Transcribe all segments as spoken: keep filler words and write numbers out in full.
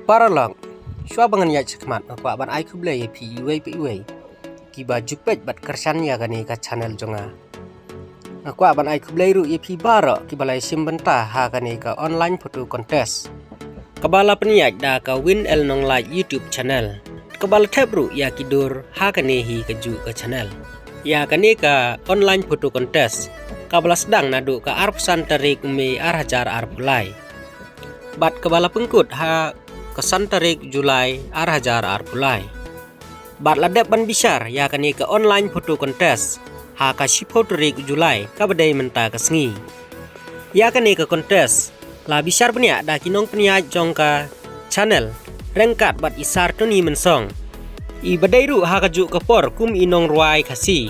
Paralok, shuwa ba ngan ïaid shakhmat nga kwah ban ai khublei ïa phi iwei pa iwei kiba ju peit bad kyrshan ïa kane ka channel jong nga. Nga kwah ban ai khublei ruh ïa phi baroh kiba la ïashim bynta ha kane ka online photo contest kaba la pynïaid da ka Win L Nonglait YouTube channel, kaba la thep ruh ïa ki dur ha kane hi kajuh ka channel. Ïa kane ka online photo contest kaba la sdang naduh ka arphew san tarik u Mei ar hajar arphew lai bad kaba la pynkut ha ka san tarik Julai ar hajar arphew lai. Bad la dep ban bishar ïa kane ka online photo contest ha ka shiphew tarik Julai kaba dei mynta ka sngi. Ïa kane ka contest la bishar bniah da ki nongpynïaid jong ka channel ryngkat bad i Sir Tony Mynsong, iba dei ruh ha kajuh ka por kum i nongrwai Khasi.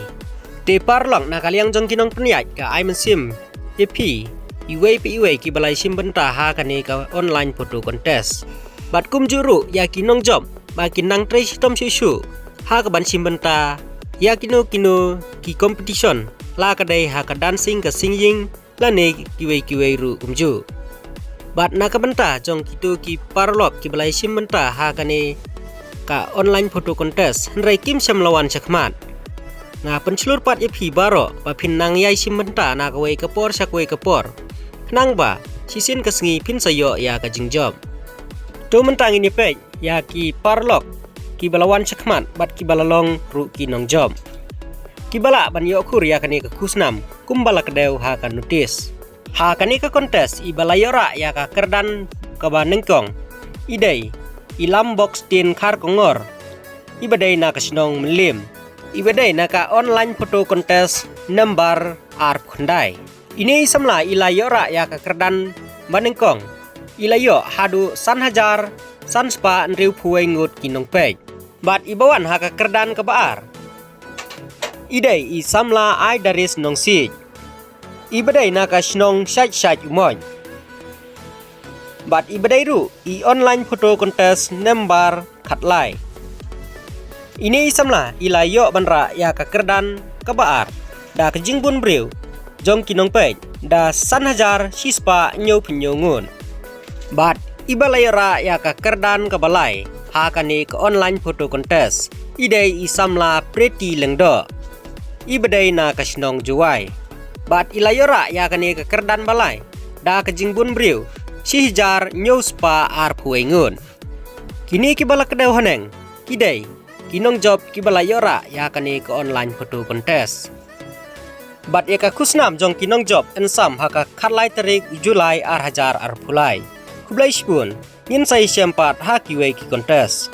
Te paralok, na ka liang jong ki nongpynïaid ka ai mynsiem ïa phi iwei pa iwei kiba la ïashim bynta ha kane ka online photo contest. Bad kumjuh ruh ïa ki nongjop ba kin nang trei shitom shuh shuh ha kaban shim bynta ïa kino kino ki competition, la ka dei ha ka dancing, ka singing lane kiwei kiwei ruh kumjuh. Bad na ka bynta jong kito ki paralok kiba la ïashim bynta ha kane ka online photo contest, hynrei kim shym la wan shakhmat, nga pynshlur pat ïa phi baroh ba phin nang ïai shim bynta na kawei ka por sha kawei ka por, khnang ba shisien ka sngi phin sa ïoh ïa ka jingjop. To mynta ngin ïa peit ïa ki paralok kiba la wan shakhmat bad kiba la long ruh ki nongjop, kiba lah ban ïoh khur ïa kane ka khusnam kumba la kdew ha ka notice. Ha kane ka contest, iba la ïoh rah ïa ka kyrdan kaba nyngkong i dei i Lambok Stin Kharkongor, iba dei na ka shnong Mylliem, iba dei na ka online photo contest number arphew khyndai. Ine i samla i la ïoh rah ïa ka kyrdan ba nyngkong, i la ïoh haduh san hajar san spah hynriewphew wei ngut ki nongpeit. Bad iba wan ha ka kyrdan kaba ar i dei i samla Aidaris Nongsiej, iba dei na ka shnong Shaid Shaid Umoj. Bad iba dei ruh i online photo contest number khatlai. Ine i samla i la ïoh ban rah ïa ka kyrdan kaba ar da ka jingbun briew jong ki nongpeit da san hajar shispah hynñiewphew hynñiew ngut. Bad iba la ïoh rah ïa ka kyrdan kaba lai ha kane ka online photo contest i dei i samla Pretty Lyngdoh, iba dei na ka shnong Jowai. Bad i la ïoh rah ïa kane ka kyrdan ba lai da ka jingbun briew shi hajar hynñiew spah arphew wei ngut. Kine kiba la kdew haneng ki dei ki nongjop kiba la ïoh rah ïa kane ka online photo contest. Bad ïa ka khusnam jong ki nongjop yn sam ha ka khatlai tarik Julai ar hajar arphew lai. Khublei shibun, ngin sa ïashem pat ha kiwei ki contest.